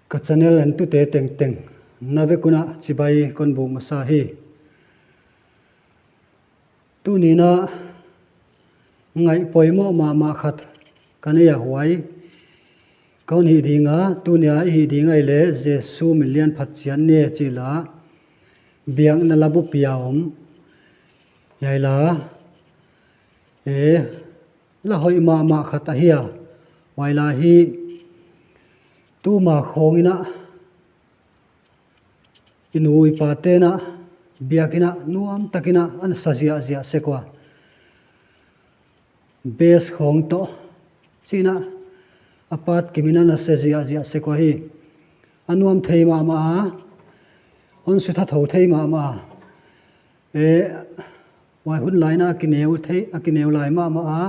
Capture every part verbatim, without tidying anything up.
Ka channel entute tengteng na vek un chibai kon buk masa hi. Tuni'n a ngaih poimoh mahmah khat ka nei a, huai kon hih ding a, tuni a i hih ding ahihleh Jesu min lian phat chiat ni chi la, biakna la bupi a om. Hiai la, e, la hoih mahmah khat ahi a. Huai la hi tuma khawng in a, i nu i pate'n a biakinn ah nuam takin a ana sa ziahziah sek ua. Bass khawng toh chi'n a, a pat kim in ana sa ziahziah sek ua hi. A nuam thei mahmah a, hon sutha thou thei mahmah a. E, huai hun lai in a kineu thei, a kineu lai mahmah a.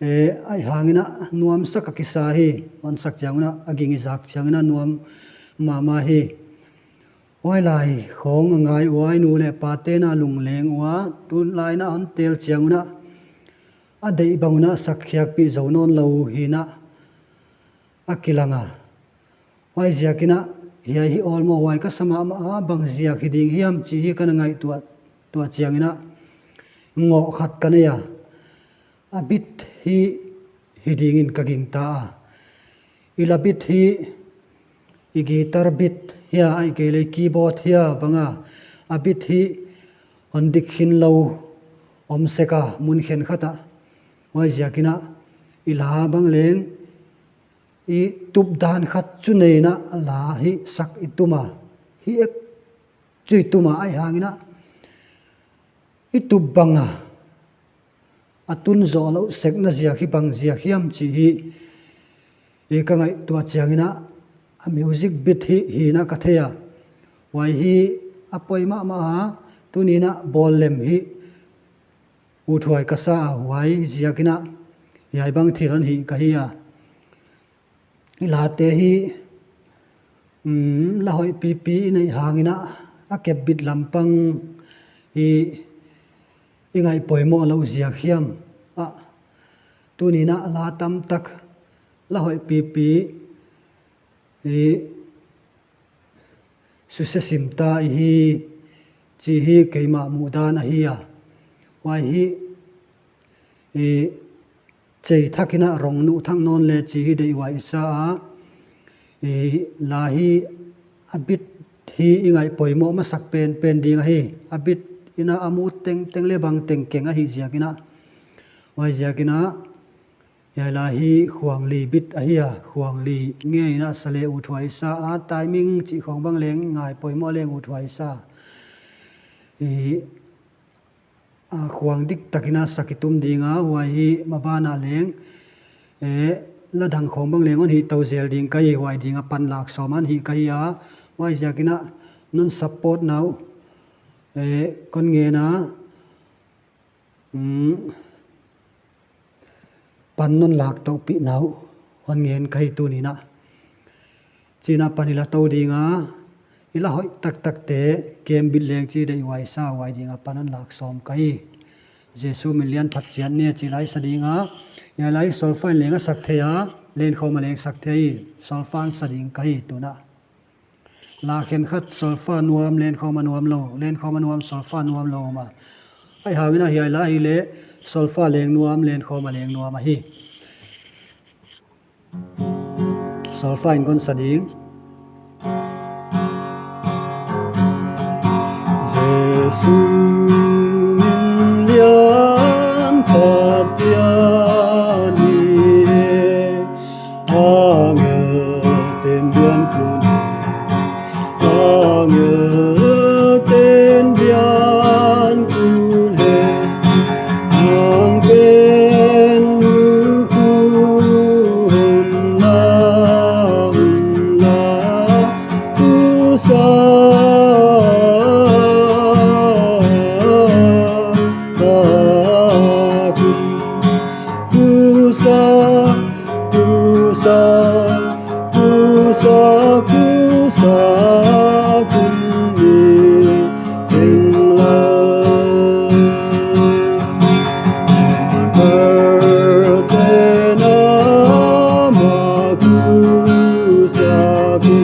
E, ahihhangin a nuamsak a kisa hi, hon sak chiang un a, a ging i zak chiang un a nuam mahmah hi. Huai lai khawng a ngai ua, i nu leh pate'n a lungleng ua, tulai in a hon tel chiang un a, a deih bang un a sak khiakpih zou nawn lou hi'n a, a kilang a. Huaiziakin a, hiai hi awlmoh huai ka sa mahmah a, bang ziak hi ding hiam chih hi ka na ngaihtuah, tuah chiangin a, ngoh khat ka nei a. A beat hi, hi dingin ka gingta a. I la beat hi, i guitar beat hia, ahihkeileh keyboard hia bang a, a beat hi hon dik khin lou om sek a, mun khenkhat ah. Huaiziakin a, i la bang leng, i tup dan khat chu nei in a, la hi sak i tum a, hi ek chu i tum a, ahihhangin a, i tup bang a, a tun zoh louh sekna ziak hi bang ziak hiam chih hi, i ka ngaihtuah chiangin a, a music beat hi, hi'n a ka thei a. Huai hi a poi mahmah a, tuni'n a bawl lem hi uthuai ka sa a, huaiziakin a, hiai bang thil hon hih ka hi a. I late hi, mm, la hoih pipi i neih hangin a, a kep beat lampang hi i ngaih poimoh louh ziak hiam a, tuni'n a la tamtak la hoih pipi i suse sim ta i hi chih hi keimah muhdan ahi a. Huai hi, i chei thakin a rong nuh thak nawn le chih hi deihhuai i sa a. I la hi a beat hi i ngaih poimoh masak penpen ding ahi. A beat in a, a mu tengteng leh bang teng keng ahihziakin a. Huaiziakin a, hiai la hi khuangli beat ahi a, khuangli ngei in a sa leh uthuai sa a, timing chih khawng bang leng ngaih poimoh leng uthuai sa. I, a khuang dik takin a sak i tum ding a, huai hi maban ah leng, e, la dang khawng bang leng hon hih tou zel ding ka hi, huai ding a pan lak sawm hon hih ka hi a, huaiziakin a non support na uh, e, kon ngen a, mm, pan non lak touhpih na uh hon ngen ka hi tuni'n a. Chi'n a pan i la tou ding a, i la hoih taktakte, kem beat leng chih deihhuai sa, huai ding a pan hon lak sawm ka hi. Jesu min lian phat chiat ni chih la i sa ding a, hiai la hi solfa in leng a sak thei a, lenkhawm a leng sak thei, solfa in sa ding ka hi tuni'n a. La khenkhat solfa nuam, lenkhawm a nuam lou, lenkhawm a nuam, solfa nuam lou mah. Ahihhangin a hiai la hi leh solfa leng nuam, lenkhawm a leng nuam ahi. Solfa in kon sa ding. Jesu min lian phat chiat ni e, angel ten biakbuk ni, angel ten biakbuk ni, nang pen lukhu hon na un la, kusa, kusa, kusa, kusa, kusa, kusa, kun ni teng la. Birthday na ma kusa, kun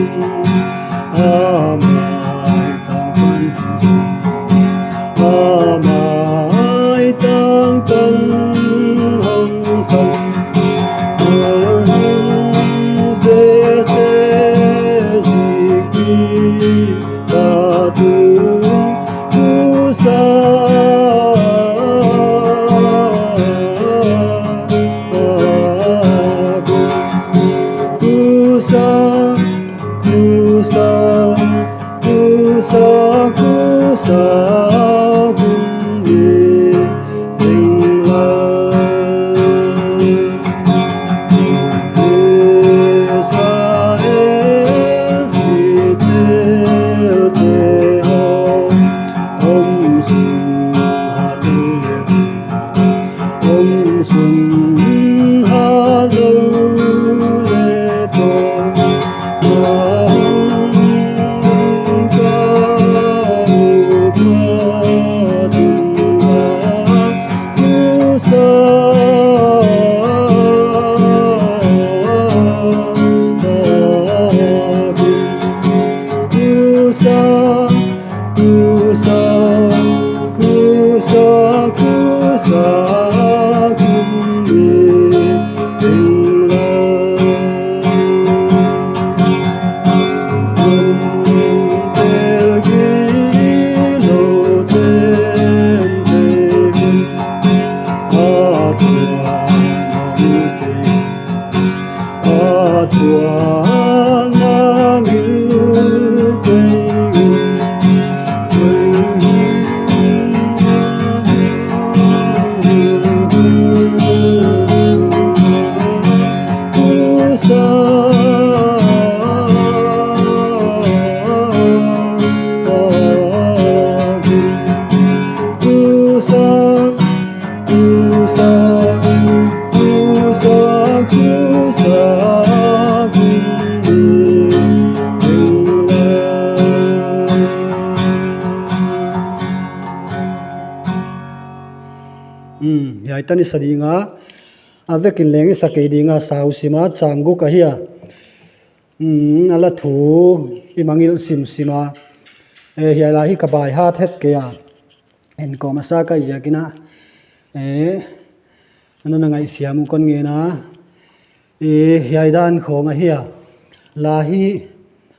Hmm, hiai tan i sa ding a, a vekin leng i sa kei ding a, sau sim a, chang guk ahi a. Hmm, a la thu i mangngilh simsim a. Eh, hiai la hi ka baihat het kei a. En kawm a sa ka hih ziakin a. Eh, ana na ngaihsiam uh kon ngen a. Eh, hiai dan khawng ahi a. La hi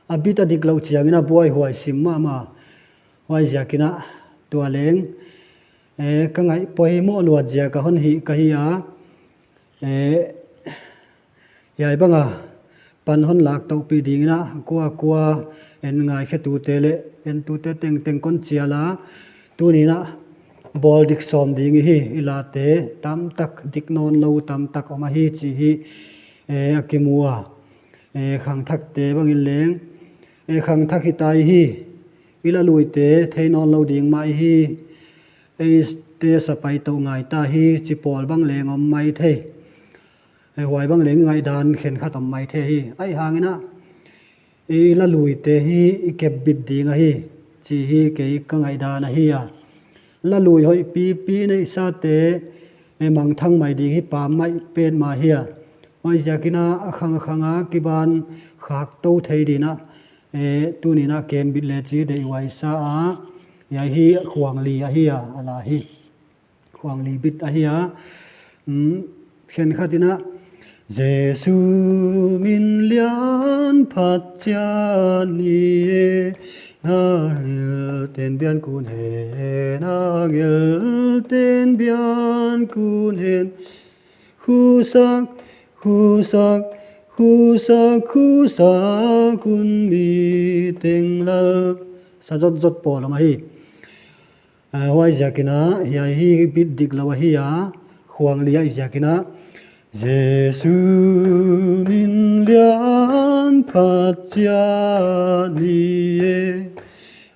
a beat a dik louh chiangin a buaihuai sim mahmah. Huaiziakin a tua leng, eh, ka ngaih poimoh luat ziak a hon hih ka hi a. Eh, hiai bang a pan hon lak touhpih dingin a, kuakua en ngaikhetute leh entute tengteng kon chial a, tuni'n a bawl dik sawm ding i hi, i late tamtak dik nawnlou tamtak om ahi chih hi, eh, a kimu a. Eh, khangthakte bangin leng, eh, khangthak hita i hi, i la luite thei nawnlou ding mah i hi, eite sapai tou ngai ta hi, chi pawl bang leng om maithei. Eh, huai bang leng ngaihdan khenkhat om maithei hi. Ahihhangin a, i la luite hi i kep bit ding ahi, chih hi kei ka ngaihdan ahi a. La lui hoih pipi neihsate, eh, mangthang mai ding hi pammaih petmah hi a. Huaiziakin a, a khang a khang a kiban khak tou thei dingin a, eh, tuni'n a kem bit le chi deihhuai sa a. Hiai hi khuang li ahi a, a la hi. Khuang li beat ahi a. Hmm, khenkhatin a. Jesu min lian phat chiat ni e, angelten biak un hen, angelten biak un hen. Husak, husak, husak, husak un mi tenglal. Sa zotzot pawl om ahi. Ah, huaiziakin a, hiai hi beat diklou ahi a, khuang li ahih ziakin a. Jesu min lian phat chiat ni e,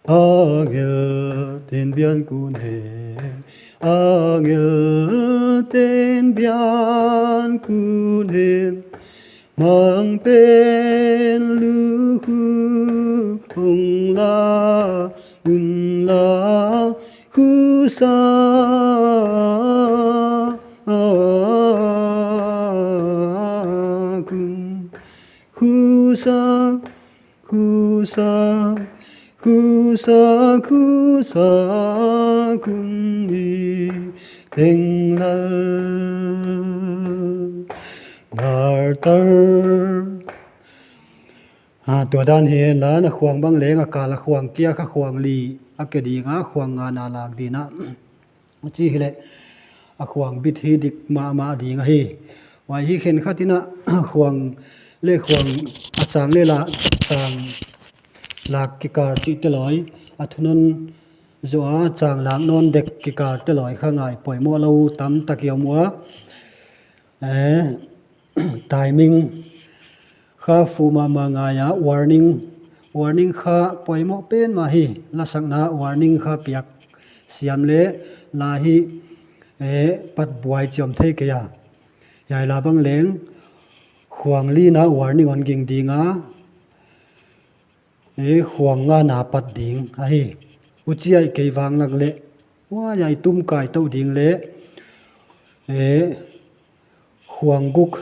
angelten biak un hen, angelten biak un hen. Mangpen lukhu hong la un la, husak un, husak, husak, husak, husak un mi tenglal. Ngartar. Ah, tua dan hi hen la, na khuang bang leng a kal a khuang kia kha khuang li a ke ding a, khuang nga na lak dingin a. Huchi hileh a khuang beat hi dik mahmah ding ahi. Huai hi khenkhatin a khuang leh khuang a chang leh la chang lak kikal chihte loi, a thunawn zoh a chang lak nawn dek kikalte loi kha ngai poimoh lou tamtak i om ua. Eh, timing kha fuh mahmah ngai a, warning, warning kha poimoh pen mah hi, lasakna warning kha piak siam leh la hi, eh, pat buai chiam thei kei a. Hiai la bang leng, khuang lina warning hon ging ding a, eh, khuang ngana pat ding ahi. Huchi ahih kei vanglak leh, huai a i tum kai tou ding leh, eh, khuang guk,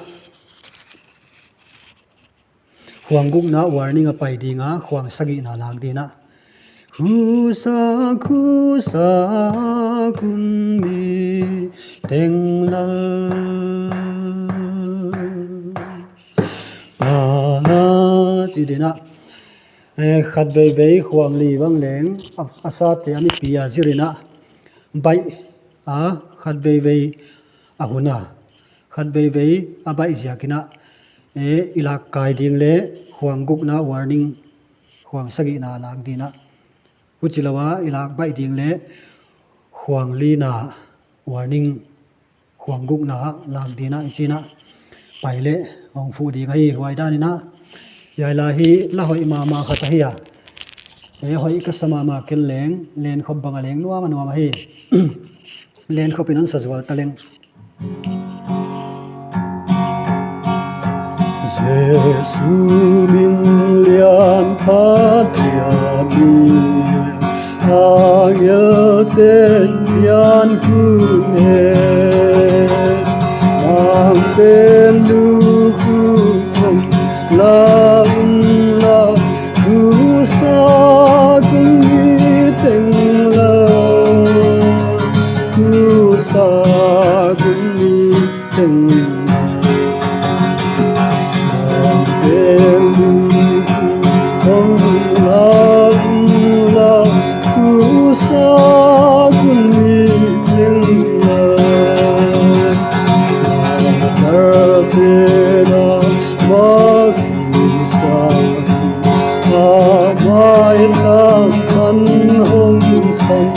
khuang gukna warning a pai ding a, khuang sagihna lak dingin a. Husak, husak un mi tenglal. Na, na, chi dingin a. Eh, khatveivei khuang li bang leng, a, a sate a mipi a zirin a. Baih a, khatveivei a hun a. Khatveivei a baih ziakin a. E, i lak kai ding leh khuang gukna warning, khuang sagihna lak ding a. Huchi lou a i lak baih ding leh khuang lina warning, khuang gukna lak ding a i chi a. Pai leh hong phu ding ahi, huai dan in a. Hiai la hi la hoih mahmah khat ahi a. E, hoih ka sa mahmah ken leng, Lenkhop bang a leng nuam a nuam ahi. Lenkhop in hon sa zual ta leng. Jesu min lian phat chiat ni, angel ten pian kun he, mang pen lu kun hong la un la, kusa kun mi teng la, kusa kun mi teng la. Mang pen lu kun hong la un la, kusa kun mi teng la. Mang pen la, mang sa, a mai lam man hong san.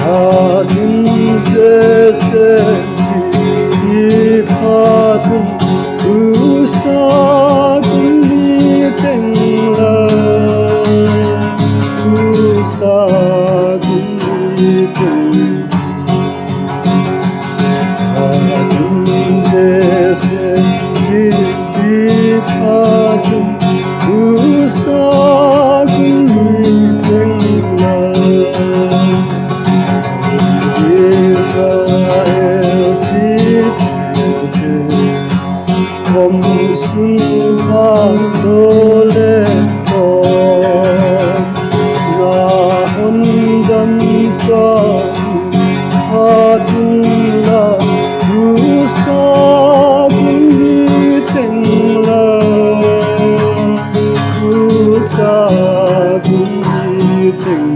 A ding se se si, i phat un, kusa kun mi teng la, kusa kun mi teng la. Om sun ma lo le ko, na hon dam ka phat un la, kusa kun mi teng la, kusa kun mi teng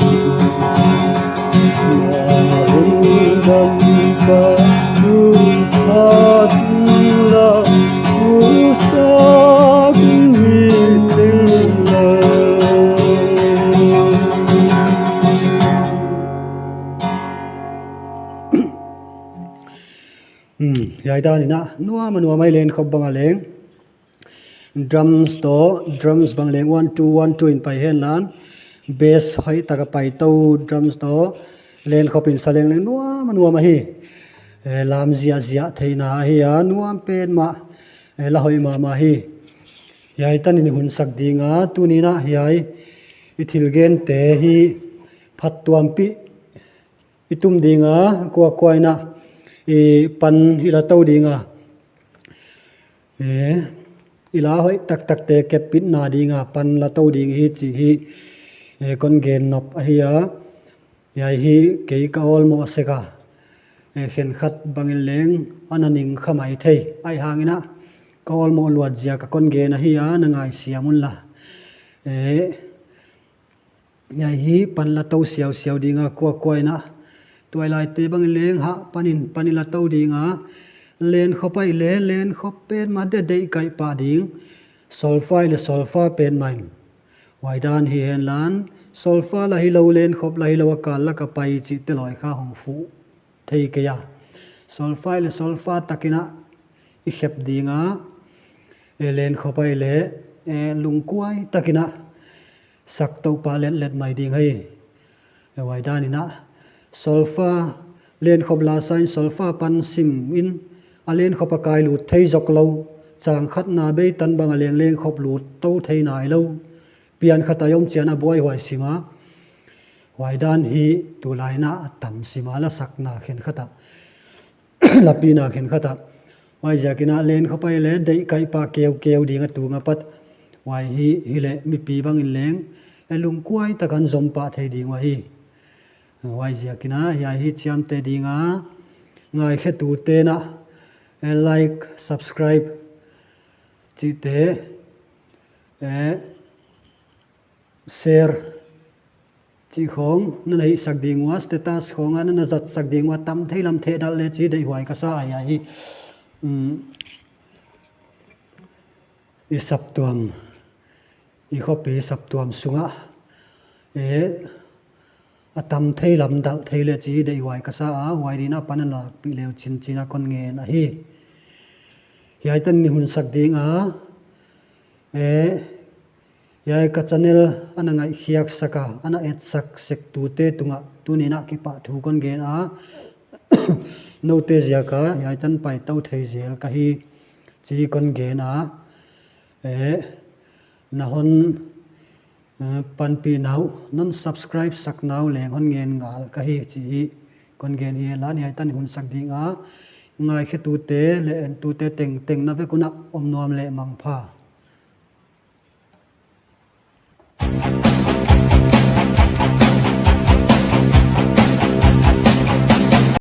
la. Na hon dam ka phat un la, kusa kun mi teng la. Hmm, hiai dan in a, nuam a nuam ahi Lenkhop bang a leng. Drums toh, drums bang leng one two, one two in pai hen lan. Bass hoih tak a pai tou, drums toh, Lenkhop in sa leng leng nuam a nuam ahi. Eh, lam ziahziah theihna ahi a, nuam petmah, eh, la hoih mahmah hi. Hiai tan in i hun sak ding a, tuni in a hiai i thil gente hi phattuampih i tum ding a, kuakuain a, i pan i la tou ding a. Eh, i la hoih taktakte kep pihna ding a, pan la tou ding hi chih hi, eh, kon gen nop ahi a. Hiai hi kei ka awlmoh sek a. Eh, khenkhat bang in leng ana ning kha mai thei. Ahihhang in a, ka awlmoh luat ziak a kon gen ahi a, na ngaihsiam un la. Eh, Hiai hi pan la tou siausiau ding a, kuakuain a. Tuailaite bang in leng hah pan in, pan i la tou ding a. Lenkhop ahihleh, Lenkhop petmah deih kaih pah ding. Solfa ahihleh, Solfa petmah in. Huai dan hi hen lan, Solfa la hilou, Lenkhop la hilou a kal lak a pai chihte loi kha hong phu thei kei a. Solfa ahihleh Solfa takin a i khep ding a, eh, Lenkhop ahihleh, eh, lungkuai takin a sak tou pah letlet mai ding hi. Eh, huai dan in a, Solfa, Lenkhop la sa in Solfa pan sim in, a Lenkhop a kai lut thei zok lou, chang khatna bei tan bang a leng Lenkhop lut tou thei nailou. Pian khat a i om chiang a buaihuai sim a. Huai dan hi tulai in a tam sim a, la sakna khenkhat a, la pina khenkhat a. Huaiziakin a Lenkhop ahihleh deih kaih pah keukeu ding a tung a pat. Huai hi, hileh mipi bang in leng, eh, lungkuai tak a zom pah thei ding uh ahi. Huaiziakin a, hiai hi chiamteh ding a, ngaikhetute'n a, eh, like, subscribe chihte, eh, share chih khong na na hih sak ding ua, status khong a na na zat sak ding ua, tam thei lam theh dal le chih deihhuai ka sa ahi a hi. Um, I saptuam, i khopi saptuam sungah, e, a tam thei lam dalh thei leh chi deihhuai ka sa a, huai dingin a pan a nakpih leu chin chi'n a kon ngen ahi. Hiai tan i hun sak ding a, e, hiai ka channel ana ngaihkhiak sak a, ana etsak sek tute tungah tuni'n a kipahthu kon gen a, noute ziak a hiai tan paitou thei zel ka hi chi kon gen a, e, na hon, e, panpih nau, non subscribe sak nau leng hon ngen ngal ka hi chi hi kon gen hi. Lan hiai tan i hun sak ding a, ngaikhetute leh entute tengteng na vek un a om nuam leh mangpha.